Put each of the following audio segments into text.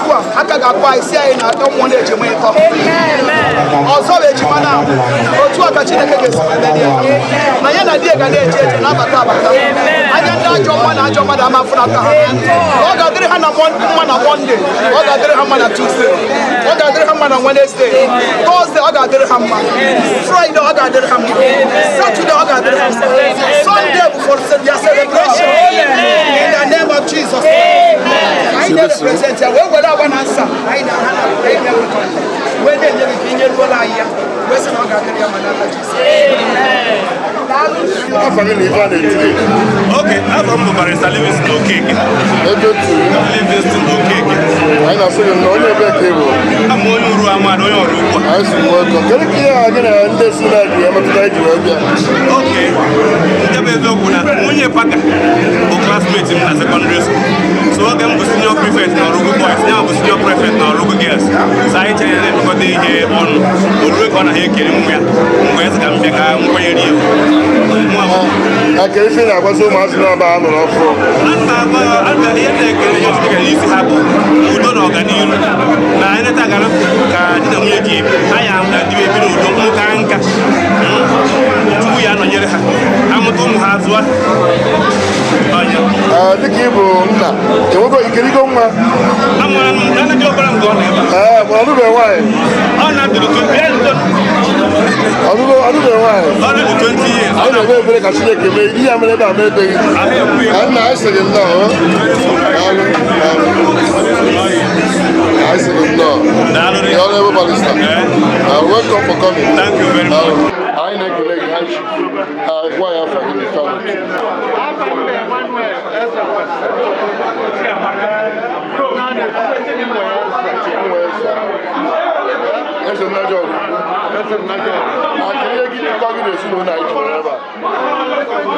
Ukwu a aka ga-akpọ anyị si anyị na ụmụ na ejima ịtọ ọzọ bụ ejima na otu a ka Chineke ga-esi wee merie ya na ya na di ya ga na-eje eje na-abata abata. Anya ndị ajọ mma na ajọ mmadụ ama fụnata ha. Ọ ga-adịrị ha na mma na Monday, ọ ga-adịrị ha mma na Tuesday, ọ ga-adịrị ha mma na Wednesday, Thursday ọ ga-adịrị ha mma, Friday ọ ga-adịrị ha mma, Saturday ọ ga-adịrị ha mma, Sunday bụ for their celebration in the name of Jesus. Anyị na-represent ya wee were agba na nsa anyị na ha na anyị na-ewekọrịta wee na-enye gị ka inye ruola anyị ya wee sị na ọ ga-adịrị ya mma n'aka Jizọs. Afọ gị na ife a na-etiri? Okay, afọ m bụ Barrister Livingston Okeke. Ebe tiri? Livingston Okeke. Anyị na-asị gị na onye ebe ka ị bụ? Abụ m onye uru amadu, onye ọrụ ugwu. Anyị si welcome. Kedu ka ihe a gị na ndị ezinụlọ ji wee metụta iji wee bịa? Okay, nke bụ eziokwu na nwunye Paka bụ classmate m na secondary school. So oge m bụ senior prefect na Ọrụgụ Boys, ya bụ senior prefect na Ọrụgụ Girls. So anyị chere na-emekọta ihe ọnụ. O ruo ka ọ na ha ekere nwa ya. Mgbe eze ka m bịa ka m kwanyere ya. Mụ abụ Na kedu ife ị na-agwazi ụmụazị na-aba a nụrụ ọfụ? Ana ihe na-ekele ihe Chineke n'isi ha bụ udo na ọganihu na eleta gara ka di na nwunye ji ebi ha ya ndị ebi n'udo nka nka. Chukwu ya nọnyere ha, amụta ụmụ ha zụọ ọnya. Ee, dịka ị bụ nna, enwego ikirigo nwa? Amụrụ m anaghị ọbara nke ọ nọ ebe a. Ee, ma ọlụbeghị nwaanyị? Ọ na-adịrị ya nso. Ọlụbeghị nwaanyị? Ọ na-adị 20 years. Anyị na-ekpe ekpere ka Chineke mee ihe ya mere ebe a mebeghị. Ahụ ekwu ya. Ka nna, anyị sị gị nnọọ o. Daalụ, daalụ. Anyị sị gị nnọọ. Daalụ. The honorable barrister. Welcome for coming. Thank you very much. Daalụ. Anyị na-ekele gị, ha chi. Gwa ya afa gị na ife a na-ekwu. Afa m bụ Emmanuel Ezekwe. Nwa eze. Eze Nnaji Ọrụ Ukwu. Eze Nnaji Ọrụ. Na kedu ihe gị jikọ gị na ezinụlọ anyị ji were ebe a?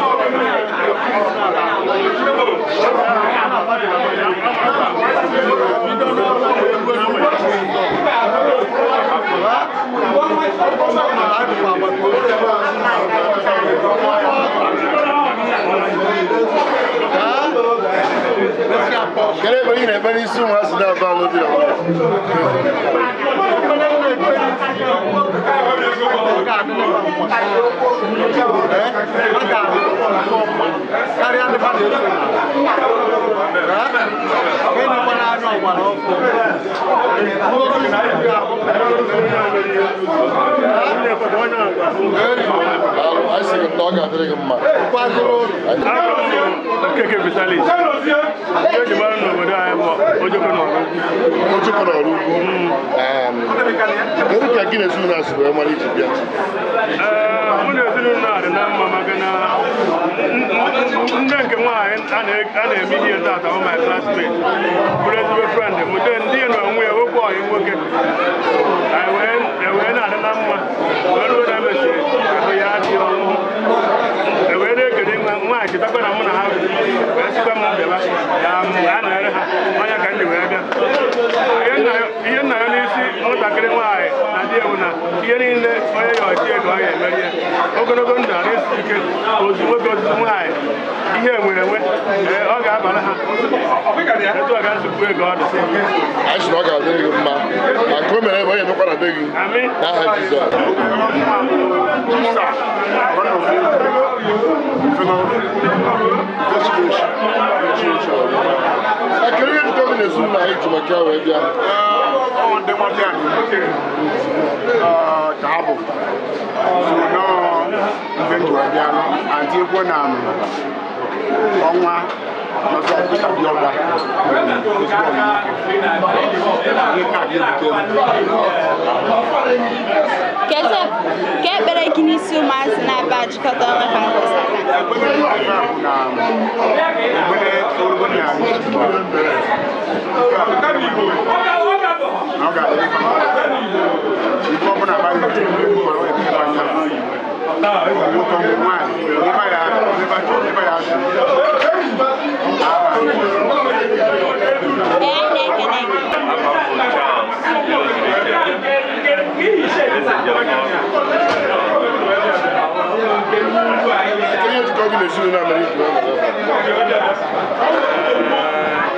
Kedu ebe ị na-ekpe n'isi ụmụazị na-aba alụ di na nwunye? Karịa ndị mmadụ eso na enyekwara anya ọgbara ọkụ. Daalụ, anyị sị gị na ọ ga-adịrị gị mma. Okeke Vitalis. Ihe eji mara n'obodo anyị bụ Ojoko na Ọrụ Ukwu. Ojoko na Ọrụ Ukwu. Kedu ka gị na ezinụlọ a si wee mara iji bịa? Ee, mụ na ezinụlọ a dị na mma maka na nne nke nwaanyị a na-eme ihe tata bụ my classmate, bụrụ ezigbo friend m. Then ndị ya na onwe ya nwoke ọyị nwoke anyị wee na-adị na mma wee ruo na emesịrị ahụ ya adịghị ọnwụ e wee na-ekele nwa nwaanyị chetakwa na mụ na ha wee sịkwa m bịaba ya m a nọnyere ha ọnya ka m ji wee bịa. Ihe nna ya n'isi nwatakịrị nwaanyị na di ya bụ na ihe niile onye ya ọchie ka ọ ya emeri ya ogologo ndụ ara isi ike ozu nwoke ozuzu nwaanyị ihe enwere enwe. Ee, ọ ga-abara ha etu a ka nsogbu ego ọ dị. Anyị sị na ọ ga-adịrị gị mma. Ma nke o mere ebe onye emekwa na be gị. Amị. N'aha Jizọs. Kedu ihe jikọ gị na ezinụlọ anyị ji maka ya wee bịa? Ọ ndị nwata ya ka ha bụ so nọọ mgbe m ji wee bịa nọ antị ekwo na ọnwa nọsọ dịka dị ọgba ezigbo ọyị nwoke ihe ka dị ebute m. Ka ekpere gị n'isi ụmụazị na-aba jikọta onwe ha n'ụbọchị taa? Ekpere m na-ekpe bụ na ekpere ogologo na na ọ ga-adịrị fa mma. Ife ọbụla abaghị mara ọ ebe anya nwoke ọmụ nwaanyị ebe ya ebe chọrọ ebe ya azụ. Ee, anyị na-ekele gị. Afa m bụ Charles Eze Njem. Kedu ihe jikọ gị na ezinụlọ a mere iji wee nọrọ ebe a?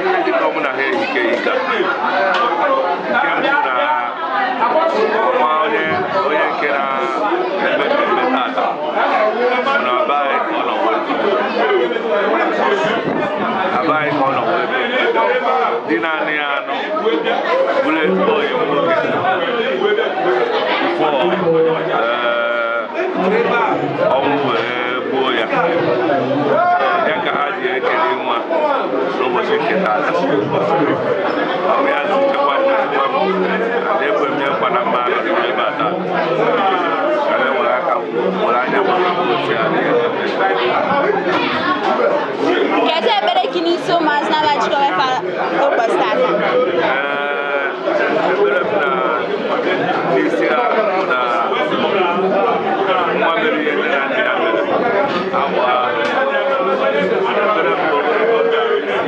Ihe jikọ Akụkọ mụ na ha ehike ehika. Nke mbụ na nwa onye onye nke na-eme mmemme tata bụ na be anyị ka ọ nọ wee too. Na be anyị ka ọ nọ wee too. Di naanị ya anọ bụrụ ezigbo onye nwoke before ọnwụ wee gbuo ya. Ya ka ha ji ekele nwa n'ụbọchị nke tata. Ọnwụ ya zichakwa nchekwa m na ekwe m ya nkwa na mma anọghị m ebe a tata. Ka m were aka m were anya m gosi ya na ihe na-eme. Kedu ekpere gị n'isi ụmụazị na-aba jikọ wefa ụbọchị tata? Ee, ekpere m na n'isi ha bụ na nwa mere ihe nne na nna ya mere abụ ahụ. Ekpere m bụ ogologo ndụ ahụ isi ike,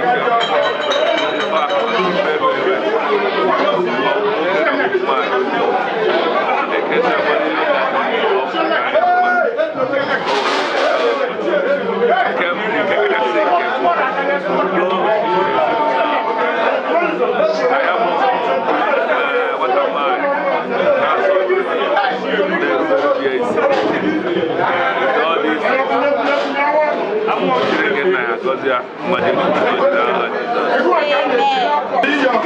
ife akụ, ife ebe ebe, ọ bụ nwoke na ọ bụ nwaanyị. Ekene agbara ihe ga-adị ọkụ na anya mma. Nke m nke kachasị nke bụ udo ka ya bụ nwata nwaanyị na-asọ na-erube isi nke ọ dị isi. Chineke nna ya gọzie ya mmaji mmaji n'aha Jizọs.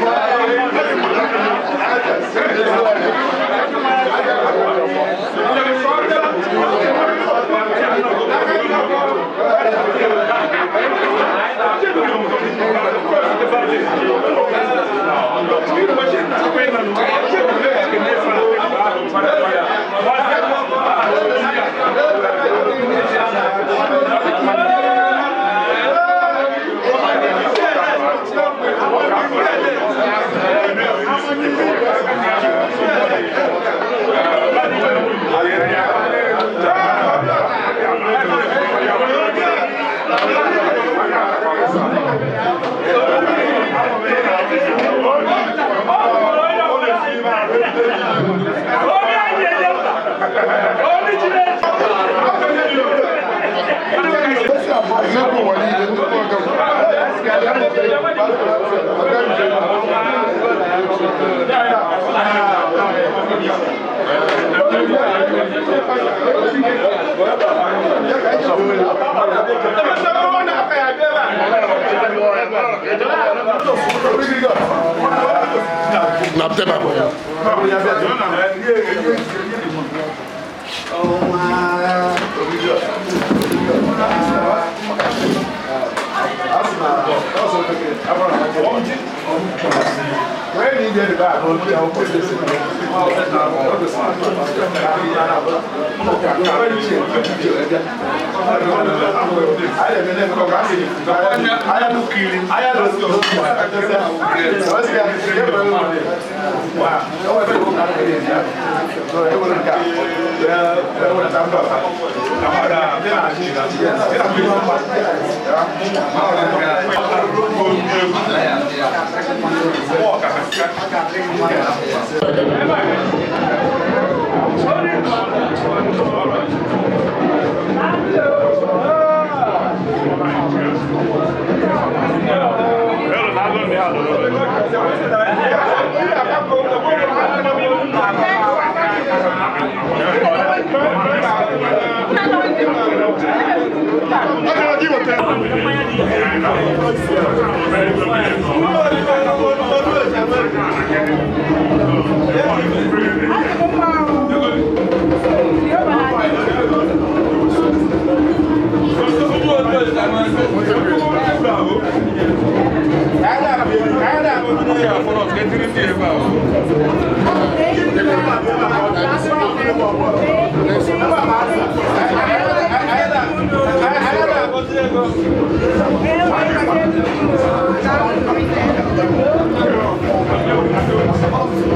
Amen.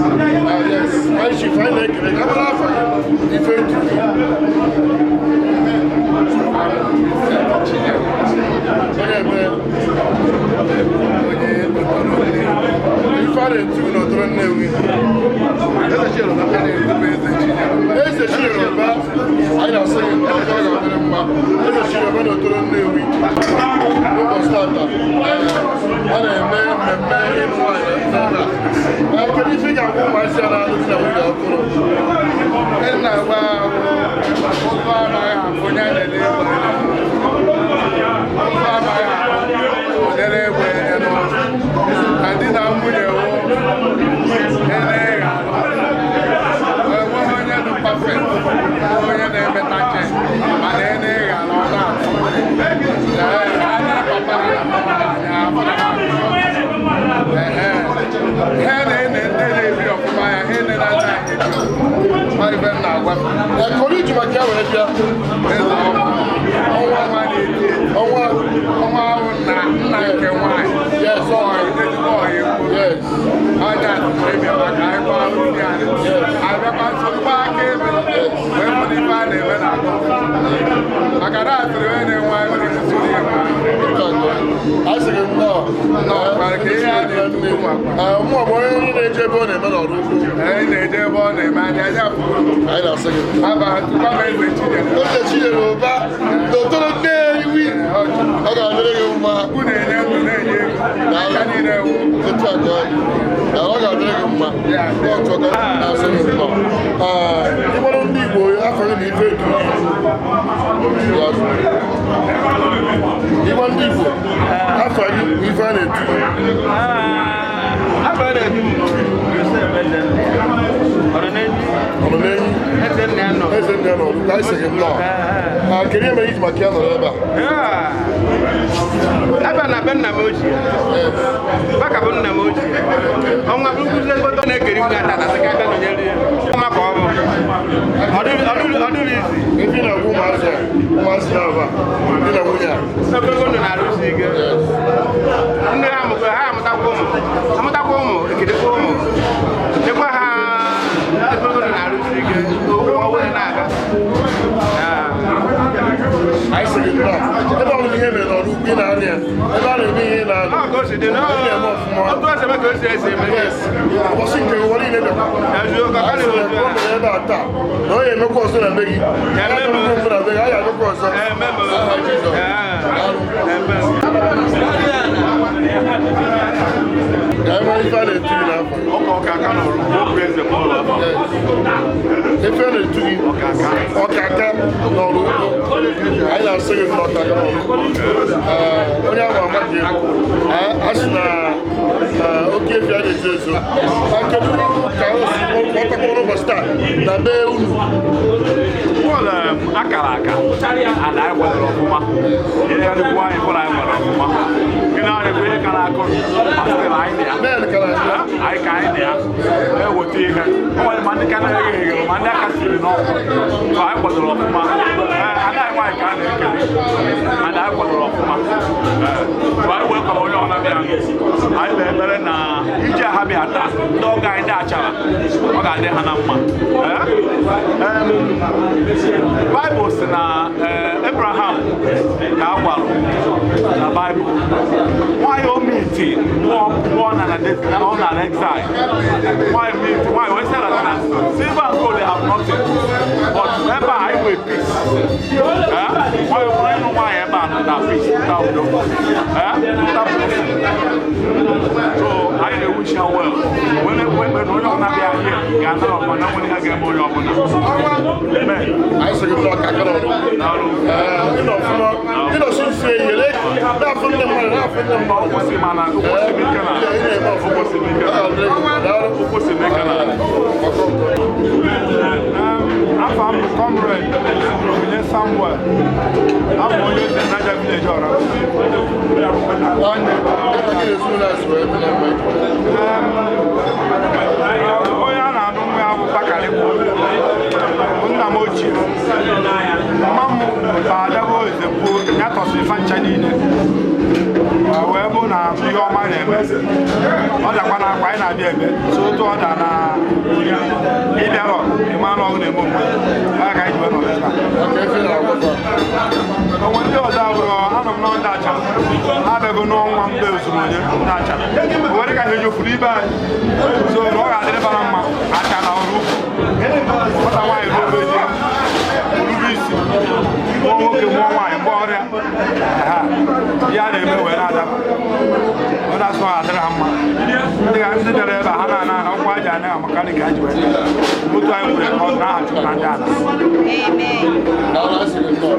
Yes, anyị chief, anyị na-ekele gị. Amara afa gị, ife etu gị. Onye ebe Onye Otoro Nnewi. Ife a na-etu gị n'Otoro Nnewi. A na-etu m Eze Chinyere. Eze Chinyere Ụba, anyị na-asị gị ọ ga-adịrị mma. Eze Chinyere Ụba n'Otoro Nnewi. N'ụbọchị tata, a na-eme mmemme ịlụ nwaanyị na nna. Kedu ife ị ga-agwa ụmụazị a na-alụ di na nwunye ọhụrụ? Ndị na-agba ahụ, ụzọ anaghị abụ onye a na-ele egbe anya. Ụzọ anaghị abụ onye egbe anya n'ọnụ. Na di na nwunye wụ ele ya enweghị onye dị perfect, onye na-emetacha, mana ele ya na ọ na-atụ. Ee, anya papa ha na mama ha anya, afọ na ha akụọ. Ehe. Ha na-ene ndị na-ebi ọfụma ya, ha ene na-anya anyị ebi ọfụma. Ọ ife m na-agwa m. Kedu iji maka ya were bịa? Eze ọnwa. Ọnwa nwa na-eti eti. Ọnwa. Ọnwa ahụ nna nna nke nwaanyị. Yes. Ọyị, ezigbo ọyị mkpụrụ. Yes. Ọnya atụrụ ịbịa maka anyị gbaa ozi anyị. Abịakwa nsogbu aka ebe wee mụ na ife a na-eme na agụ. Maka na atụrụ onye na-enwe aṅụrị nsogbu ya ma. A sị gị nnọọ. Nnọọ, maka ihe a na-etu ụmụ akwụkwọ. Mụ ọ bụ onye na-eje ebe ọ na-eme n'ọrụ ugbo. Anyị na-eje ebe ọ na-eme anya anya pụrụ. Anyị na-asị gị. Aba tụkwa m Eze Chinyere. Eze Chinyere Ụba, n'Otoro Nnewi. Ọ ga-adịrị gị mma. Ukwu na-enye ndụ na-enye ego. Aka niile wụ. Otu a ka ọ dị. Na ọ ga-adịrị gị mma. Otu a ka ọ na-asị gị nnọọ. Ịgbarụ ndị Igbo afọ gị na ife etu gị. Ịgba ndị Igbo afọ gị na ife a na-etu gị. Afọ na-edu m Joseph Ezenna. Ọnọnenyi. Ọnọnenyi. Ezenna nọ. Ezenna nọ. Ka anyị sị gị nnọọ. Kedu ihe mere iji maka ya nọrọ ebe a? Ebe na be nna m ochie. Baka bụ nna m ochie. Ọnwa bụ nkuzi ezigbote na-ekeri m ga-ata na sị ka abịa nọnyere ya. Ọma ka ọ bụ. Ọ dịrị izi. Ife ị na-agwa ụmụazị a, ụmụazị na-aba, di na nwunye a. Ogologo ndụ na-arụsi ike. Ndị ha amụkwa ha amụtakwa ụmụ. Amụtakwa ụmụ, ekedekwa ụmụ. Lekwa ha ogologo ndụ na-arụsi ike. Okwu ọwụwa na-aga. Anyị sị gị nnọọ. Ebe ọ bụla ihe mere n'ọrụ ugbo ị na-anị ya. Ebe a na-eme ihe ị na-anị. Ọ ka o si dị Ị na-eme ọfụma. Otu o si eme ka o si esi eme. Yes. Ụbọchị nke ụwa niile bịakwa. Eziokwu, aka Anyị sị na-eme na otu o a. mere ebe a taa. Na ọ ga-emekwa ọzọ na be gị. Eme Anyị m. ga-emekwa na be gị. Anyị ga-emekwa ọzọ. Eme m. Aha Jizọs. Eme m. Ka anyị mara ife a na-etu gị n'afọ. Ife a na-etu gị ọkaka n'ọrụ ugbo. Anyị na-asị gị na ọkaka n'ọrụ ugbo. Onye ahụ ama gị egwu. A sị na oke efi a na-ezo ezo. Kedu ka o si kpọtakwa ụbọchị taa na be unu? Bọọlụ akara aka ana anyị kwadoro ọfụma. Ihe ya dịkwa anyị bọọlụ anyị kwado ọfụma. Gị na anyị bụ ihe kara akụ ma sịrị anyị na ya. Men kara aka. Anyị ka anyị na ya na-eweta ihe. O nwere ma ndị ka na-eghe eghere ma ndị aka siri n'ọkụ. So anyị kwadoro ọfụma. Ada anyị nwaanyị ka a na-ekele. Ada anyị kwadoro ọfụma. So anyị wee kwara onye ọbụla bịa. Anyị na-ekpere na ije ha bịa taa ndị ọgọ anyị ndị achara ọ ga-adị ha na mma. Baịbụl sị na Abraham ka a gwara na Baịbụl nwaanyị omiti nwụọ na ọ na exile nwaanyị omiti nwaanyị wee sị na silver and gold they have nothing but ebe a anyị nwee peace. Nwaanyị nwere ịnụ nwaanyị ebe a na peace na udo na peace. So anyị na-ewish ha well wee na-ekwe ekpe na onye ọbụla bịa here ga-anara ọfụma na nwere ihe ga-eme onye ọbụla. Amen. Anyị sị gị nnọọ ka aka n'ọrụ. Ịnọ ọfụma, ịnọ si nso ehihie, na-afụ ndị mmadụ, na-afụ ndị mmadụ. Ụkwụ si mana ụkwụ si m ike na Ị na-eme ọfụma. ụkwụ si m ike na ụkwụ si m ike na. Afọ m bụ Comrade Onye Samuel. Abụ onye eze Niger Village Ọra. Nwanne. Ka gị na ezinụlọ a si wee dị na mma? Onye a ahụ na-eme onwe ya ka anyị ji wee nọrọ ebe a. Onwe ndị ọzọ abụrụ anọ m n'ọnda acha abịago n'ọnwa mgbe ozuru onye ndị acha o nwere ka ha enyofuru ibe anyị so na ọ ga-adịrị bara mma acha na ọrụ ukwu nwata nwaanyị ruo ebe di ya orube isi mụọ nwoke mụọ nwaanyị mgbe ọrịa ha ya na-eme wee na-adaba ọ na-asụ ha adịrị ha mma ndị ndị bịara ebe a ha na-ana ana ụkwụ aja anaghị amaka dị ka ha ji wee bịa. Otu anyị kwere ka ọ dị n'aha Chukwu na ndị ala. Amen. Daalụ, asị gị nnọọ.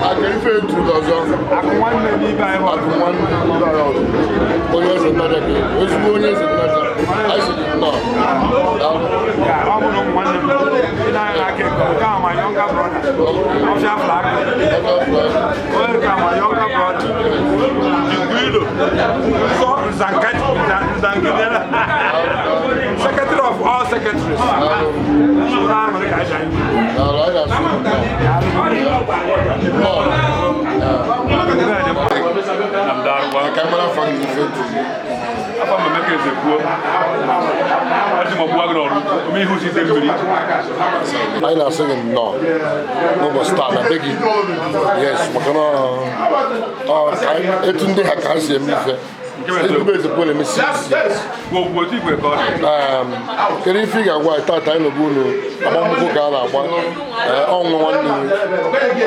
Aka ife etu gị ọzọ. Akụ nwanne n'ibe anyị Akụ nwanne n'ibe anyị ọzọ. Onye eze nnaja ka ị bụ. Ezigbo onye eze nnaja. Anyị sị gị nnọọ. Daalụ. Ya, ọ bụ na ụmụ nwanne m ndị na-anya n'aka eke nke a ma younger brother ọfịa flag onye ka ma younger brother Igwilo Nsọ Nzanketi Nzankidera secretary of all secretaries so na aṅụrị ka anyị ji Daalụ, anyị ga-asị gị nnọọ. Nnọọ. Ka mara afa gị ife etu gị. Afọ m Emeka Ezekwuo, eji m ọgbụgba gị n'ọrụ ome ihe uche ide mmiri. Anyị na-asị gị nnọọ n'ụbọchị taa na be gị. Yes, maka na ọ ka etu ndị ha ka ha si eme ife. Ezigbo Ezekwuo na-emesi isi. Gwogwo otu igwe ka ọ dị. Kedu ife ị ga-agwa anyị taata anyị nọbụ unu agbamnkwụ ka a na-agba ọnwa nwanne m,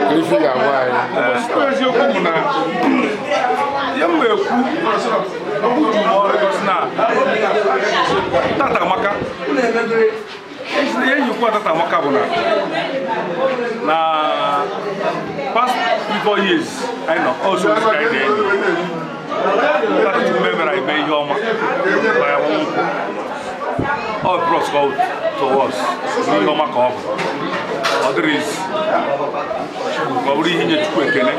kedu ife ị ga-agwa anyị n'ụbọchị taa? Eziokwu bụ na ihe m na-ekwu okwu juru m ọrụ gosi na tata amaka. Ihe njikwa tata amaka bụ na past 3-4 years anyị nọ ọzọ ozi ka anyị na-enyi tata Chukwu mere anyị mee ihe ọma na ya nkwụ ọ bros ka ọ to us ihe ọma ka ọ bụ ọ dịrị izi ka ọ bụrụ ihe nye Chukwu ekele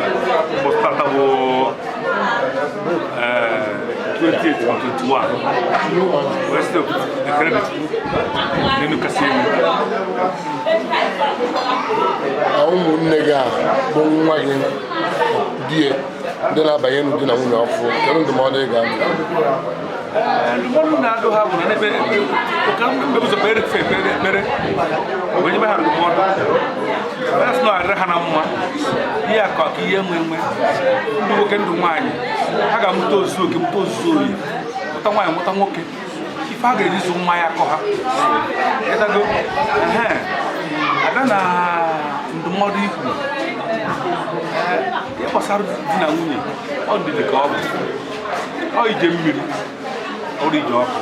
bụ tata bụ 28 or 21 wee site ekele dị Chukwu n'elu kasị elu. Na ụmụnne gị a bụ nwa gị di ya ndị na-abanye n'ụdị na nwunye ọfụ, kedu ndụmọdụ ị ga-adụ? Ndụmọdụ na-adụ ha bụ na n'ebe ka mgbe ụzọ kpere fe ekpere ekpere wee nyebe ha ndụmọdụ onye sị na ọ adịrị ha na mma ihe akụ akụ ihe enwe enwe ndụ nwoke ndụ nwaanyị ha ga-amụta ozu oke mụta ozuzu oyi mụta nwaanyị mụta nwoke ife a ga-eji zụ mmanya akọ ha ịtago ehe abịa na ndụmọdụ ikwu ihe gbasara di na nwunye ọ ndidi ka ọ bụ ọ ije mmiri ọrụ ije ọkụ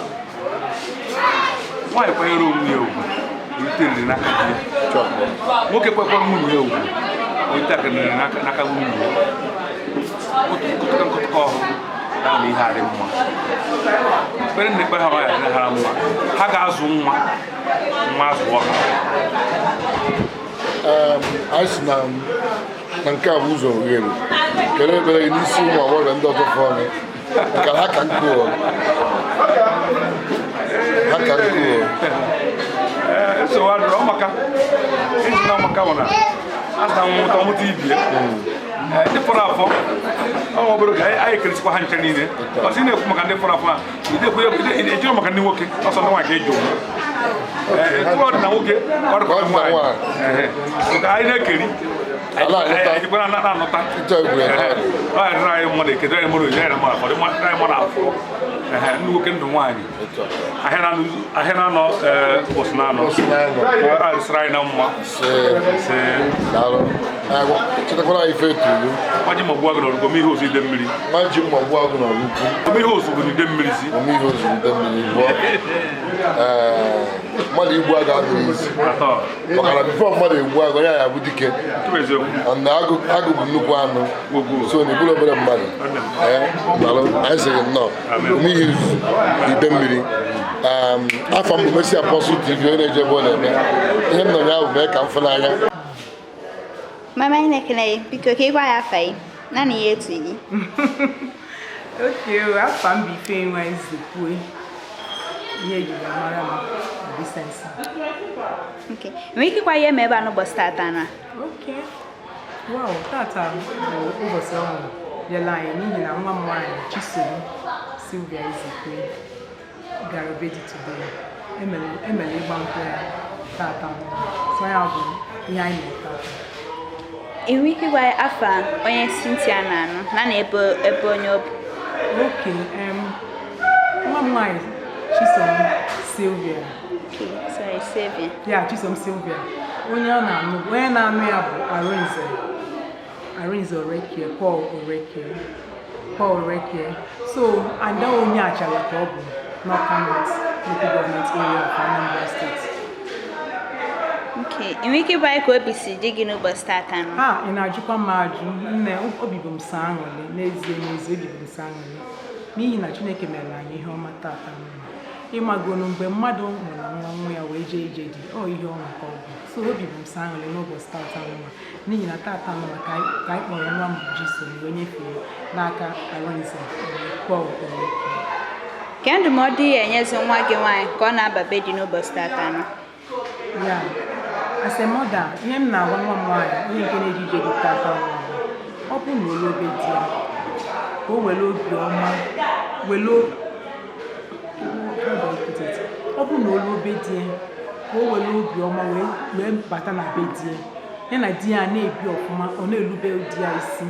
nwaanyị kwanyere onwe ya ugwu erite n'aka di ya nwoke kwekwara nwunye ya ugwu erite aka n'aka nwunye ya nkụtụka nkụtụka ọhụrụ ya na ihe adị mma ekpere na ekpere ha nwaanyị adịrị ha mma ha ga-azụ nwa nwa azụọ ha. Anyị si na nke a bụ ụzọ oghere kelee ekpere gị n'isi ụmụ agbọghọ ndị ọzọ fọrọ nke ha ka nkụ ha ka nkụ. Nsogbu adịrọ ọmaka iji na ọmaka bụ na asa nwụta ọmụta ibie ndị fọrọ afọ ọ obere oge anyị ekeresikwa ha nche niile ọsị na-ekwu maka ndị fọrọ afọ a ejiro maka ndị nwoke ọsọ ndị nwaanyị ka eji onwe etu ọ dị na nwoke ka ọ dịkwa na nwaanyị ka anyị na-ekeri anyị jikwa na-anọta ọ dịrị anyị mmadụ ekede anyị mmadụ onye anyị mmadụ afọ dịrị anyị mmadụ afọ ndị nwoke ndụ nwaanyị ahịa na-anọ ụbọchị na-anọ arịsịrị anyị na mma. Chetakwara anyị ife etulu nwa ji magbu agụ n'ọrụ ome ihe ozu ide mmiri nwa ji magbu agụ n'ọrụ ukwu ome ihe ozu bụ n'ide mmiri si ome ihe ozu n'ide mmiri bụọ mmadụ igbu agụ adịghị isi maka na bifo mmadụ egbu agụ ya ya bụ dike na agụ bụ nnukwu anụ so na iburu obere mmadụ daalụ anyị sịrị nnọọ ome ihe izu ide mmiri. Afọ m bụ Mercy Apostle TV onye na-eje ebe ọ na-eme ihe m nọ ya bụ mee ka m fụ n'anya. Mama anyị na-ekele gị, biko ka ị gwa ya afa gị naanị ya etu gị. Okay, afa m bụ Ifeyinwa Ezekwue, ihe ejiri mara m Decency. Okay, nwere ike ịkwa ihe ma ebe a n'ụbọchị tata na? Okay, wow, tata bụ ụbọchị ọṅụ bịala anyị n'ihi na nwa m nwaanyị Chisom Sylvia Ezekwue gara be di today. Emere ịgba nkwụ ya Tata. So ya bụ ihe anyị mere tata. Ị nwere ike ịgwa anyị afa onye Cynthia na-anụ na na ebe ebe onye ọ bụ? Okay, nwa m nwaanyị Chisom Sylvia. Okay, sorry, Sylvia. Ya, Chisom Sylvia. Onye ọ na-anụ, onye na-anụ ya bụ Arinze. Arinze Orekie, Paul Orekie. Paul Orekie. So, ada onye Achala ka ọ bụ n'Awka North Local Government Area of Anambra State. Okay, ị nwere ike ịgwa anyị ka obi si dị gị n'ụbọchị tata nọ? A ị na-ajụkwa m ajụ, nne? Obi bụ m sọ aṅụrị. N'ezie, n'ezie, obi bụ m sọ aṅụrị n'ihi na Chineke mere anyị ihe ọma tata mma. Ịmagonu mgbe mmadụ mụrụ nwa, nwa ya wee jee ije dị, ọ ihe ọma ka ọ bụ. So obi bụ m sọ aṅụrị n'ụbọchị tata mma n'ihi na tata mma ka anyị kpọrọ nwa m bụ Chisom wee nyefee n'aka Arinze Paul Oreke. Ke ndụmọdụ ị ga-enyezi nwa gị nwaanyị ka ọ na-aba be di n'ụbọchị tata nọ? Ya, as a mother, ihe m na-agwa nwa m nwaanyị onye nke na-eji ije dị tata nwa, ọ bụ na olu obe di ya, ka o were obi ọma were, how do I put it? Ọ bụ na olu obe di ya, ka o were obi ọma wee bata na be di ya, ya na di ya na-ebi ọfụma. Ọ na-erube di ya isi,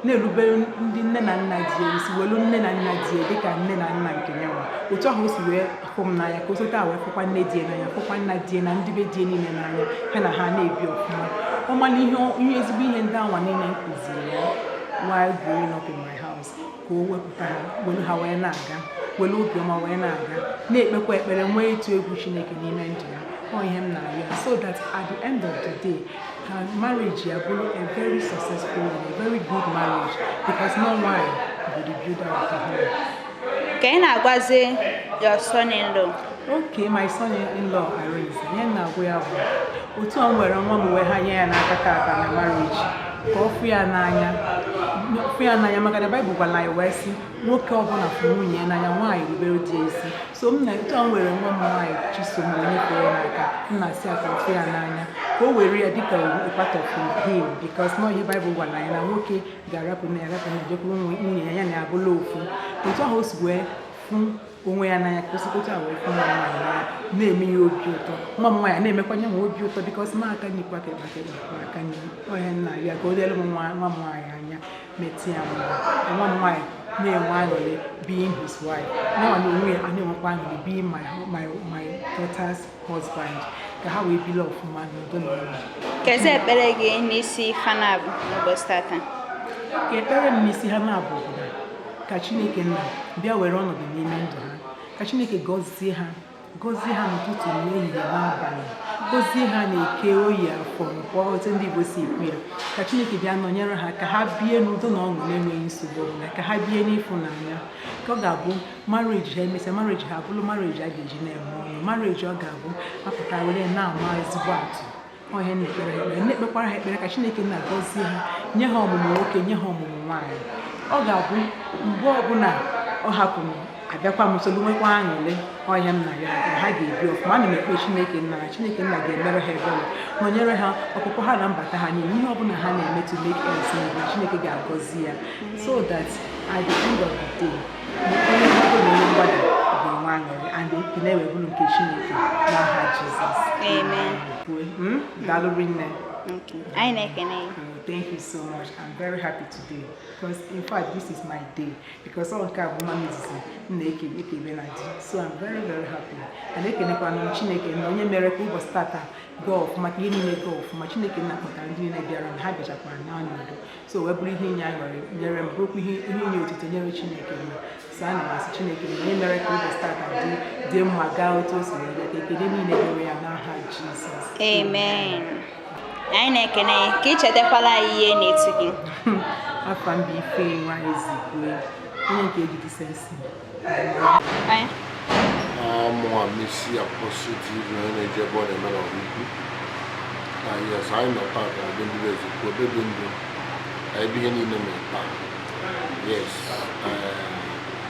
na-erubere ndị nne na nna di ya isi, welu nne na nna di ya dịka nne na nna nke ya nwa. Otu ahụ o si wee hụ m n'anya, ka o sote a wee fụkwa nne di ya n'anya, fụkwa nna di ya na ndị be di ya niile n'anya, ha na ha na-ebi ọfụma. Ọ mara ihe ezigbo ihe ndị anwa niile m kụziri ya while growing up in my house, ka o wepụta ha, welu ha wee na-aga, welu obiọma wee na-aga, na-ekpekwa ekpere, nwee ịtụ egwu Chineke n'ime ndụ ya. Ọ ihe m na-arịọ ya, so that at the end of the day, ka marriage ya bụrụ a very successful one, a very good marriage, because no nwanyị bụ the builder of the home. Ka ị na-agwazi your son-in-law? Okay, my son-in-law Arinze, ihe m na-agwa ya bụ otu a m were nwa m wee ha nye ya n'aka tata na marriage, ka ọ fụ ya n'anya, fụ ya n'anya, maka na Baịbụl gwara anyị wee sị, nwoke ọbụla fụ nwunye ya n'anya, nwaanyị rubere di ya isi. So m na otu a m were nwa m nwaanyị Chisom wee nyefee ya n'aka, m na-asị ya ka ọ fụ ya n'anya, ka o were ya dịka a part of him, because nọ ihe Baịbụl gwara anyị na nwoke ga-arapụ nne ya, arapụ nna, jekwuru nwunye ya, ya na ya abụla ofu. Otu ahụ o si wee fụ onwe ya n'anya, ka o sikwa otu a wee fụ nwa m nwaanyị n'anya, na-eme ya obi ụtọ. Nwa m nwaanyị na-emekwanye nwa obi ụtọ, because ma aka n'ikwu aka ekpe, aka ekpe aka n'ihu. Onye nna ya, ka o delu m nwa m nwaanyị anya, metụ ya mma, ka nwa m nwaanyị na-enwe aṅụrị being his wife, nwa na onwe ya a na-enwekwa aṅụrị being my daughter's husband, ka ha wee bili ọfụma n'udo na ọṅụ. Kezi ekpere gị n'isi fanab n'ụbọchị tata? Ka ekpere m n'isi ha na-abụ bụ na ka Chineke nna bịa were ọnọdụ n'ime ndụ ha, ka Chineke gọzie ha, gọzie ha n'ụtụtụ, n'ehihie, n'abalị, gọzie ha na Eke, Oyi, Afọ, Nkwọ, otu ndị Igbo si ekwu ya. Ka Chineke bịa nọnyere ha, ka ha bie n'udo na ọṅụ na-enweghị nsogbu ọbụla, ka ha bie n'ịfụnanya, ka ọ ga-abụ marriage ha emesịa, marriage ha abụrụ marriage a ga-eji na-eme ọnụ, marriage ọ ga-abụ apụta were na-ama ezigbo atụ. Ọ ihe na-ekpere ha ekpere, na-ekpekwara ha ekpere ka Chineke na-agọzie ha, nye ha ọmụmụ nwoke, nye ha ọmụmụ nwaanyị. Ọ ga-abụ mgbe ọbụla ọ hapụrụ, abịakwa m solu nwekwa aṅụrị. Ọhịa m na ya na ha ga-ebi ọfụma. Ana m ekpe Chineke nna na Chineke nna ga-emere ha ebere, nọnyere ha ọpụpụ ha na mbata ha niile, ihe ọbụla ha na-eme to make ends meet, na Chineke ga-agọzi ya, so that at the end of the day, onye mgbado na onye mgbada ga-enwe aṅụrị and ekele wee bụrụ nke Chineke n'aha Jizọs. Amen. Daalụ rinne. Okay. Anyị na-ekene gị. Oh, thank you so much. I'm very happy today because, in fact, this is my day, because all nke a bụ nwa m izizi m na-eke ekebe na di. So I'm very, very happy. And ekenekwana m Chineke na onye mere ka ụbọchị tata gaa ọfụma, ka ihe niile gaa ọfụma. Chineke nna kpọtara ndị niile bịara na ha bịachakwara na n'udo. So wee bụrụ ihe inye aṅụrị nyere m, bụrụkwa ihe inye otito nyere Chineke nna. So ana m asị Chineke na onye mere ka ụbọchị tata dị mma, gaa otu o si wee gaa, ka ekele niile dịrị ya n'aha Jizọs. Amen. Anyị na-ekene gị ka ị chetakwala anyị ihe na-etu gị. Afa m bụ Ifeyinwa Ezekwe, onye nke eji Decency. Anyị Mụnwa Messi Apostle TV, onye na-eji ebe ọ na-eme n'Ọraukwu na, yes, anyị nọ taa ka ebe ndị bụ Ezekwe, ebe dị ndụ na ebe ihe niile mere taa. Yes,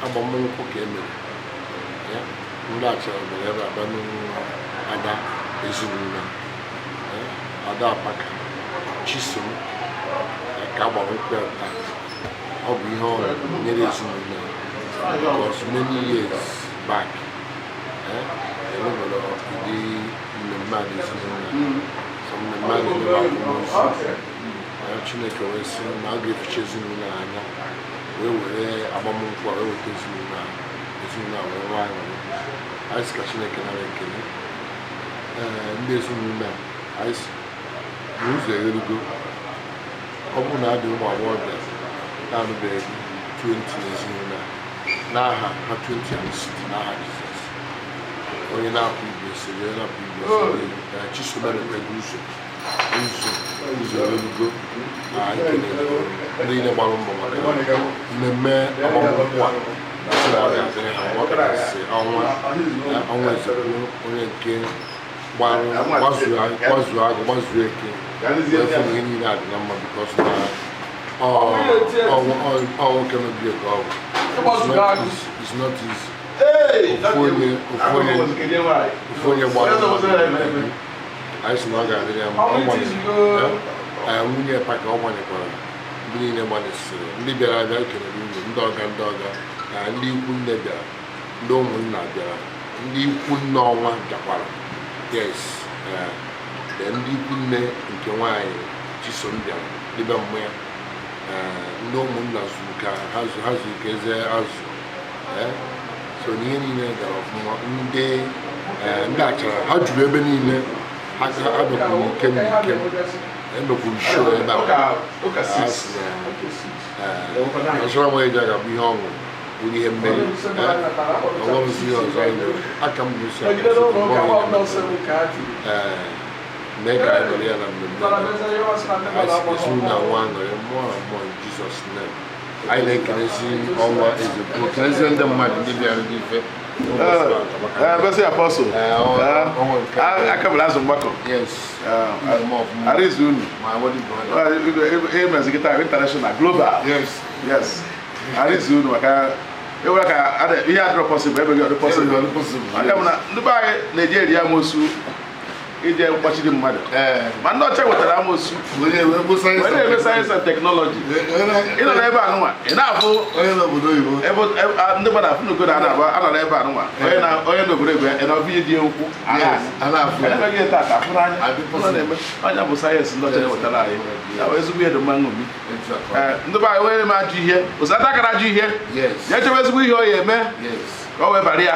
agbamnkwụ ka e mere ya, ndị achara mere ebe a bịa n'ụlọ ada ezinụlọ ada Apaka Chisom, ka agbara nkwụ ya taa. Ọ bụ ihe ọṅụ nyere ezinụlọ ya because many years back, enwebere ụdị Mmemme a n'ezinụlọ a, sọ mmemme a na-emebe akwamozu. Chineke wee sị na a ga-eficha ezinụlọ a anya, wee were agbamnkwụ a wee weta ezinụlọ a, ezinụlọ a wee nwee aṅụrị. Anyị sị ka Chineke nara ekele. Ee, ndị ezinụlọ a, anyị sị na ụzọ egherugo. Ọ bụrụ na adị ụmụ agbọghọbịa na-anụbeghị 20 n'ezinụlọ a, n'aha ha 20 alụsiti n'aha Jizọs. Onye na-apụ igwe esiri, onye na-apụ igwe esiri, Chisomerekwe ụzọ ụzọ ụzọ erugo. Anyị kelere ndị niile gbara mbọ maka mmemme agbamnkwụ a. Sị na ọ ga-adịrị ha mma, ọkachasị Ọnwa Ọnwa Ezekwu, onye nke gbazuo agụ, gbazuo eke, wee fụ na ihe niile adị na mma, because na ọ nwoke mebie ka ọ bụ. It's not easy. Ofu onye gbara, anyị sị na ọ ga-adịrị ya mma. Ọ gbalịrị nwunye paka, ọ gbanyekwara ndị niile gbalịsịrị, ndị bịara abịa kelere unu, ndị ọga, ndị ọga na ndị ikwu nne bịara, ndị ụmụnna bịara, ndị ikwu nne Ọnwa bịakwara. Yes, ndị ikwu nne nke nwaanyị Chisom bịara dịbe mmụ ya. Ndị ụmụnna zuru ka ha zuru ka eze azụ. So n'ihe niile gara ọfụma. Ndị achara ha juru ebe niile, ha bịakwuru n'ikem n'ikem, emekwuru show ebe a. Ha sị na ọsọrọ nwa eji ga-abụ ihe ọṅụ, bụrụ ihe mmeri. Ọghọmzi ihe ọzọ anyị mere aka m bụ ee mee ka anyị nọrọ ya na mmemme ezinụlọ nwa aṅụrị mmụọ na mmụọ in Jesus name. Anyị na-ekelezi Ọnwa Ezekwu, kelezi ndị mmadụ ndị bịara ndị ife. Gosi Apostle aka bụrụ azụ mgbakọ. Yes. Arizu unu ihe mezi kịta international, global. Yes, arizu unu maka ewere ka ihe adịrọ possible ebe gị ọdị possible. Maka bụ na ndị be anyị na-eji eri amosu ije mkpọchiri mmadụ, ma ndị ọcha wetara amosu wee na-eme science and technology. Ị nọ n'ebe anụnwa, ị na-afụ ebe ndị mmadụ afụ n'ogodo a na-agba anọ n'ebe anụnwa, onye n'obodo ebe ị na-ọbụ ihe dị ukwu emeghị tata afụ n'anya na-eme ọnya bụ science ndị ọcha wetara anyị. Ya bụ ezigbo ihe dị mma nṅomi. Ndị be anyị, onye na-eme ajọ ihe osata akara ajọ ihe ya echebe ezigbo ihe ọ ya eme ka ọ wee bara ya,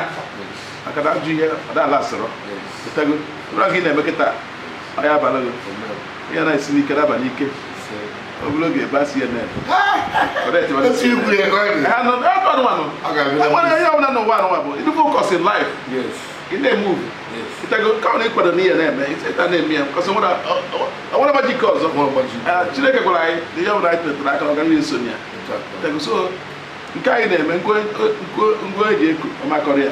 maka na ajọ ihe ọdala asọrọ tego ụlọ gị na-eme kịta ọ ya abalị gị ihe na-esi n'ike naba n'ike obere oge ebe a CNN. Enwere ihe ọbụla n'ụwa anụnwa bụ ịdị focus in life, ị na-emove ịtago ka ọ na-ịkwado n'ihe na-eme ịta na-eme ya kọsị nwere majik ọzọ. Chineke gwara anyị na ihe ọbụla anyị tetara aka ọ gaghị eso ya ịtago. So nke anyị na-eme ngwa eji eku ọmakọrọ ya,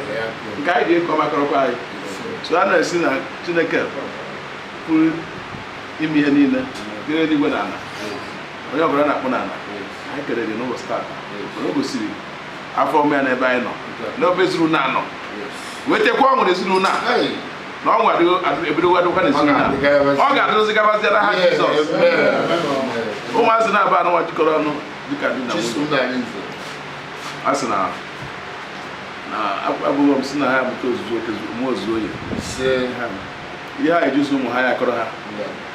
nke anyị ji eku ọmakọrọkwa anyị. So a na-esi na Chineke pụrụ ime ihe niile kere eluigwe na ala, onye ọbụla na-akpụ n'ala, anyị kelere n'ụbọchị taata. O gosiri afọ ọma ya n'ebe anyị nọ, n'ebe ezinụlọ anọ, wetakwa ọṅụ n'ezinụlọ a, na ọṅụ ebidogo adịkwa n'ezinụlọ a, ọ ga-adịrịzi gabazie n'aha Jizọs. Ụmụazị na-aba anụnwa jikọrọ ọnụ dịka di na nwunye, a sị na abụghị m sị na ha amụta ozuzu oke mụọ ozuzu oyi ihe ha ejuzi ụmụ ha ya akọrọ ha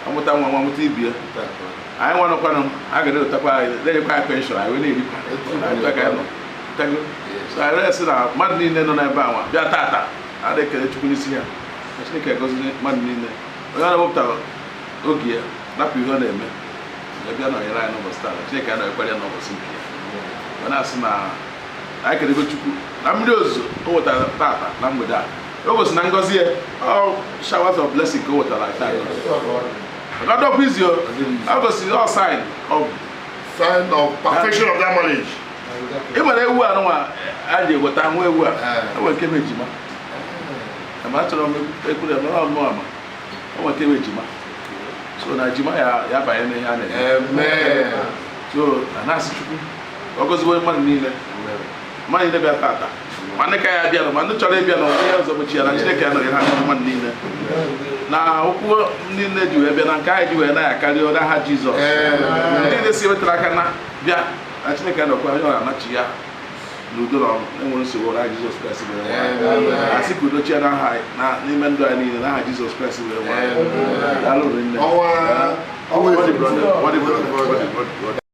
amụta nwa nwa amụta ibie. Anyị nwa nọkwanụ, a ga na-ewetakwa anyị, na-enyekwa anyị pension, anyị wee na-erikwa. So anyị na-esi na mmadụ niile nọ n'ebe a nwa bịa tata a na-ekele Chukwu n'isi ya, na Chineke gọziri mmadụ niile, onye ọ na-ewepụta oge ya napụ ihe ọ na-eme ya bịa nọnyere anyị n'ụbọchị taa. Chineke anọnyekwara ya n'ụbọchị nke ya. Ọ na-asị na anyị kelego Chukwu na mmiri ozuzo o wetara tata na mgbede a. O gosi na ngọzi ya, ọ showers of blessing ka o wetara anyị tata. Ọ dọkwa izi o ọ gosiri ọ sign of sign of perfection of that marriage. Ị nwere ewu anụnwa a ji eweta nwa ewu a, enwere nke bụ ejima, ama achọrọ m ekwuru ya mara ọmụ ama o nwere nke bụ ejima. So na ejima ya ya banye n'ihe a na-eme. So a na-asị Chukwu ọ gọziwo mmadụ niile, mmadụ niile bịa tata, ma ndị ka ya bịa nọ, ma ndị chọrọ ịbịa nọ, ihe ọzọ gbochi ya na Chineke anọghị ha. Mmadụ niile na okwu niile ji wee bịa na nke anyị ji wee na-akarị n'aha Jizọs. Ndị niile si wetara aka na bịa na Chineke anọkwa onye ọ anachi ya. N'udo na ọṅụ enwere nsogbu n'aha Jizọs Kraịst wee nwee. Asị ka udo chia n'aha anyị n'ime ndụ anyị niile n'aha Jizọs Kraịst wee nwee. Daalụ rinne. Ọnwa What the brother, what the brother, what the brother.